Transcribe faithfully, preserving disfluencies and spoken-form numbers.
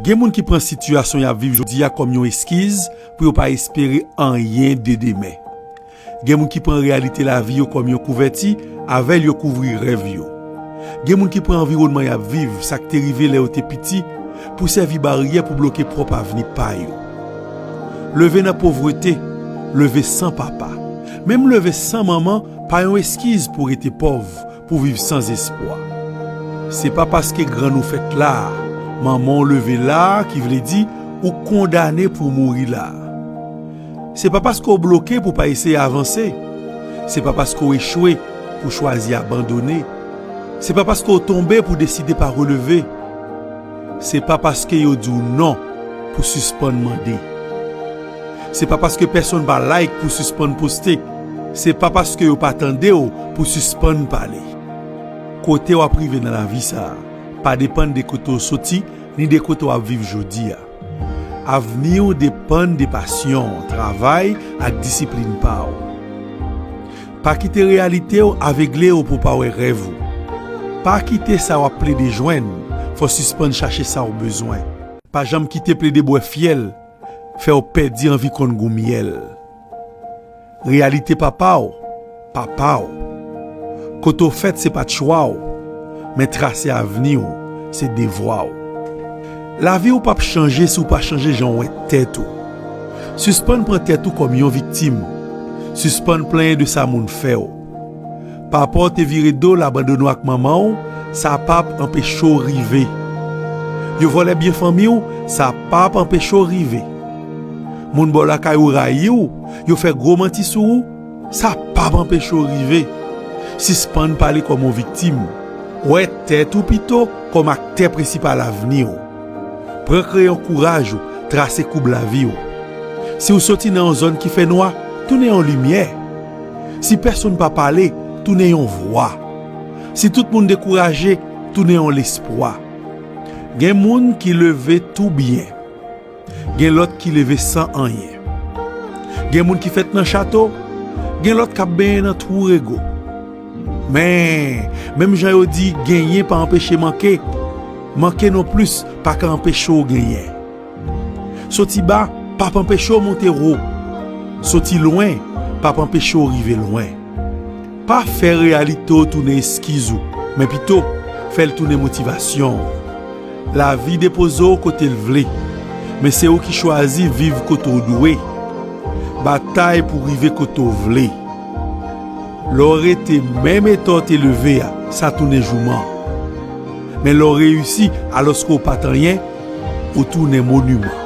Gen moun ki pran sitiyasyon y ap viv jodi a kòm yon eskiz pou yo pa espere anyen de demen. Gen moun ki pran reyalite lavi yo kòm yon kouvèti, avè l yo kouvri rèv yo. Gen moun ki pran anviwònman y ap viv, sa k te rive lè yo te piti, pou sèvi baryè pou bloke pwòp avni pa yo. Leve nan povrete, leve san papa, menm leve san manman pa yon eskiz pou rete pòv, pou viv san espwa. Se pa paske grann ou fèt la, manman w leve la, ki vle di ou kondane pou mouri la. Se pa paske w bloke pou pa eseye avanse. Se pa paske w echwe pou chwazi abandone. Se pa paske w tonbe pou deside pa releve. Se pa paske yo di w non pou sispann mande. Se pa paske pèsonn pa like pou sispann poste. Se pa paske yo pa tande w pou sispann pale. Kote w ap rive nan lavi sa a pa depann de kote w soti ni de kote w ap viv jodi a. Avni w depann de pasyon w, travay ak disiplin pa w. Pa kite reyalite w avegle w pou w pa wè rèv ou. Pa kite sa w ap plede jwenn fè w sispann chache sa w bezwen. Pa janm kite plede bwè fyèl fè w pèdi anvi konn gou myèl. Reyalite papa w, papa w. Kote w fèt se pa t chwa w, men trase avni w se devwa w. Lavi w p ap chanje si w pa chanje jan w wè tèt ou. Sispann pran tèt ou kòm yon viktim. Sispann plenyen de sa moun fè w. Papa w te vire do l abandone w ak manman w, sa p ap anpeche w rive. Yo vòlè byen fanmi w, sa p ap anpeche w rive. Moun bò lakay ou rayi w, yo fè gwo manti sou ou, sa p ap anpeche w rive. Sispann pale kòm yon viktim. Wè tèt ou pito kòm aktè prensipal avni w. Pran kreyon kouraj ou, trase koub lavi w. Si w soti nan yon zòn ki fè nwa, tounen yon limyè. Si pèsonn pa pale, tounen yon vwa. Si tout moun dekouraje, tounen yon lespwa. Gen moun ki leve tou byen. Gen lòt ki leve san anyen. Gen moun ki fèt nan chato, gen lòt k ap benyen nan twou rego. Men, menm jan yo di genyen pa anpeche manke, manke nonplis pa ka anpeche w genyen. Soti ba p ap anpeche w monte wo. Soti lwen p ap anpeche w rive lwen. Pa fè reyalite w tounen eskiz ou, men pito, fè l tounen motivasyon w. Lavi depoze w kote l vle, men se ou ki chwazi viv kote w dwe. Batay pou rive kote w vle. Lè w rete menm eta w te leve a, sa tounen jouman. Men lè w reyisi alòske w pa t anyen, ou tounen moniman.